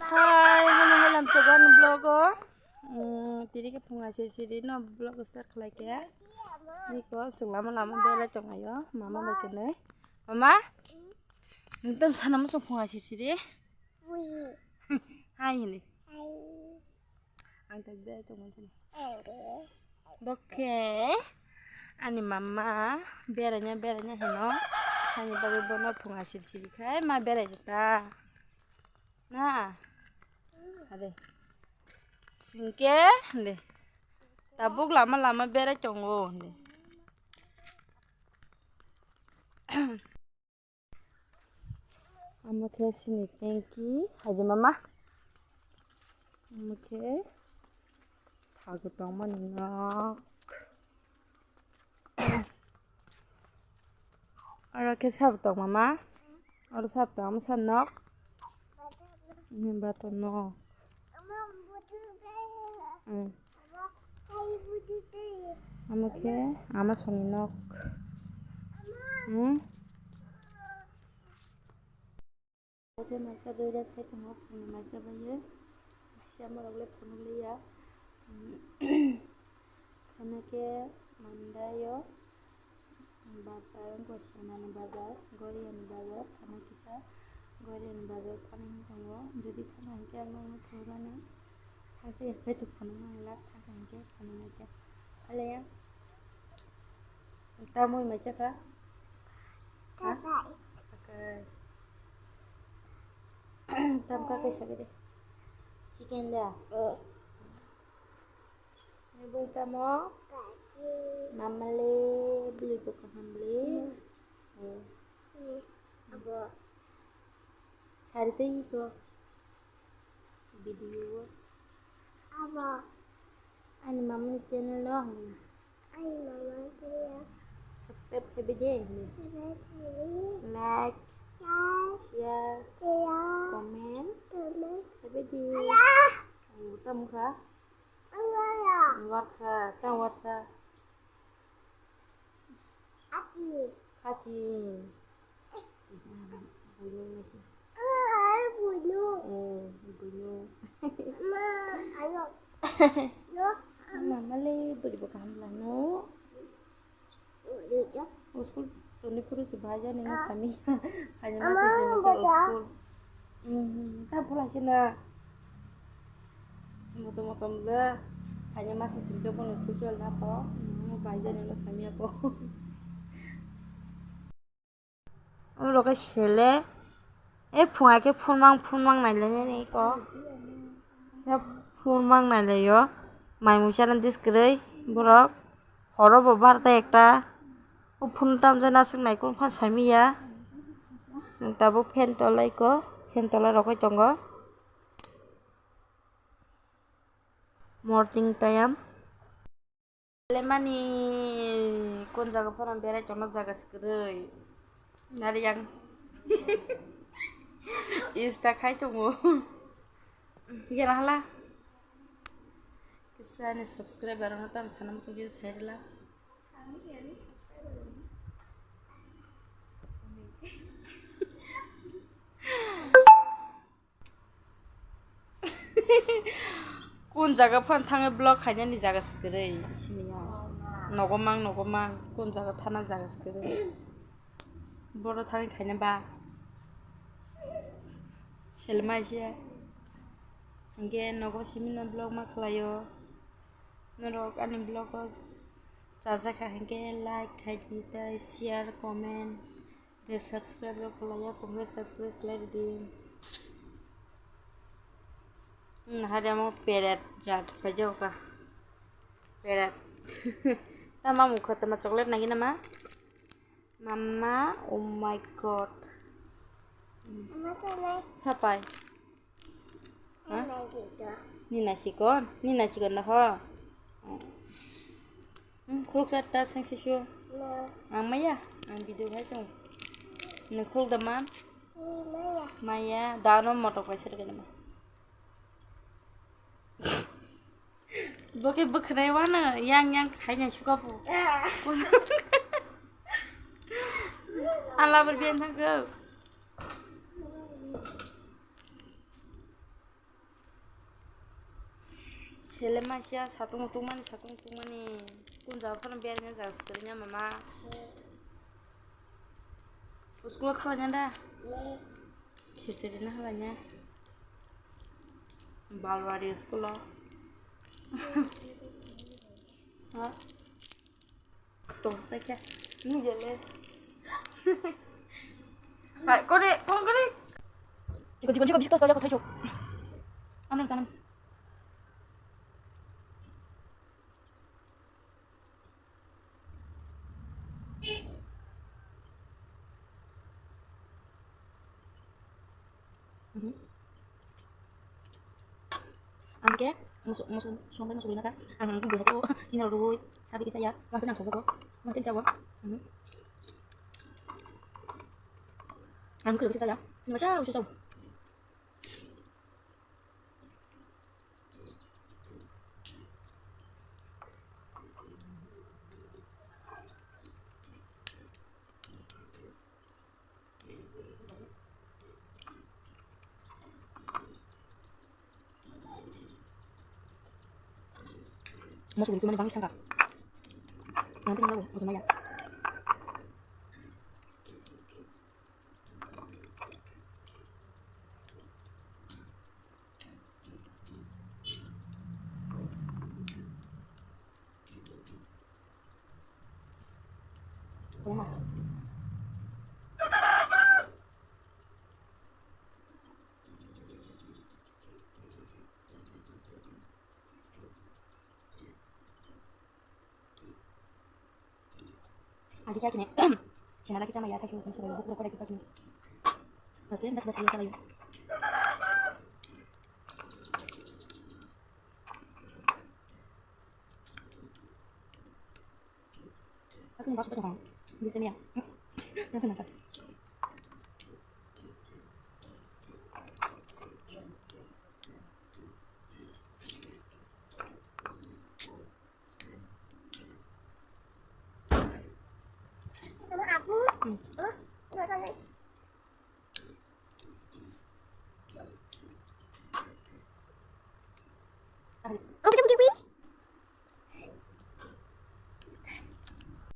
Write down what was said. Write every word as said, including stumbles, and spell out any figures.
Hai, hano hai lamsogo ani vlog o. Mm, tini khe phung aisir siri no vlog start khlai khe. Niko chwng lama lama belai tong ayo, mama bai kwnwi. Mama? Nwng tamo sana muchung phung aisir siri? Hai hini. Ang tak belai tong mani. Bokhe ani mama beraina beraina hino. Hani bagwi bono phung aisir siri khai ma berai ta. Na. Are. Singke de. Tabuk lama lama berai tongo de. Omo khe sini tanki, hai de mama. Omo khe thago tongmani nok. Oro khe sabo tong mama. Oro sabo tong, omo sabo nok. Ini bato nok. Hmm. Omo khe ama songni nok. Hmm. Oke, maisa bai rw sai tongo, phone maisa bai ye. Maisa morok le phone liya. Khana khe mandaio bazar, wngkha Senani bazar, Goriani bazar, khana kisa Goriani bazar thani wng tongo. Jodi thana hinkhe ang nokno phunukmani. Thangsa ya khe phunukmani lak thangsa hinkhe phunuknai khe. Hale ya. Tamoi mai chakha? Ha? Takai. Takai. Tam ka kaisa gede. Chicken da? Eh. Ni bui tamo? Kachi. Mamale bui ko kaham le. Hmm. Eh. Hmm. Abo. Sari tei ko. Video. Abo. Ani mamani channel no hwnwi. Ani mamani channel. Subscribe khlaibai di hwnwi. Subscribe khlaibai di. Like. Like. Share. Share. Comment. Comment. Khlaibai di. Hala. Oh, tamo kha? Hala. Warkha, tamo warkha. Ati. Khaching. Buino naisi. Ah, buino. Eh, buino. Ma, ano. No. Mama le bwrwi bo kaham lano. Buino. O school toni phuru se bahai jani no sami. Haino ma se simi khe o school. Hmm, ta phuru haise na. Motom motom le. Haino ma se simi khe bono school chol na kho. Hmm, bahai jani no sami ako. Oro khe sele. E phunga khe phunmang phunmang nailainani ko. Phunmang nailaio. Mai mui chana dis kwrwi borok. Horo bo barta ekta. O phun tamjana swk nai kung phan saimiya. Chwng tabuk fan tolai ko, fan tola rogwi tongo. Morning time. Lemani kun jaga phano berai tongna jaga se kwrwi. Nari yang. Insta khai tongo. Yana hala. Kisa ni subscriber no tam sana musu kisa sai rila. Kun jaga phano thangwi vlog khainani jaga se kwrwi sini ya. Nogo mang, nogo mang, kun jaga thana jaga se kwrwi. Boro thangwi khaina ba. Selma se. Hingke nogo simi no vlog ma khlaio. Norok ani vlog o chajakha hingke like khai di tei share, comment. Je subscribe rok khlaiya, kok bai subscribe khlai ridi. Hmm, hari amo peret jat paijao ka. Peret. Tama mukha tama chocolate nagi nama? Mama, oh my God. Mama, tama. Sapai. Ha? Nina sikon, nina sikon da ho. Hmm, khuluk sa ta sang sisu. Ang maya, ang video khai tong. Ni khuluk da man? Maya, da no motok pai sar gana ma. Boke bwkhwnai wano yang yang khaina sukapo. Ala ber bian thangkho. Sele masia satung tungmani, satung tungmani. Kun jaga phano bereng jaga swkali nya mama. School khlai nya da? Khichiri na hala nya. Balwari school o. Ha? To, thank you. Ni jele. Hai, kore, kore, kore. Chikon, chikon, chikon, bisik tos, tolya kothai chuk. Amrang chanam. Mhm. Ang khe musu-, musu-, songbai musu rwina kha. Ang, ang bwrwi khe o chini rw rwui sabi kisa ya. Ang khe nang thokjago. Ang khe chao. Mhm. Ang khe rw kisa ya. Ni ma chao, chao. Moso guri mani bangwi sangkha. Nanti nang lagu, moso maya. Adi kya kine, sina lagi sama ya, kaki hukum sudah buk rokok lagi kaki. Oke, bas bas ya kalau. Asli bak seperti orang. Bisa ya. Yang senang kan.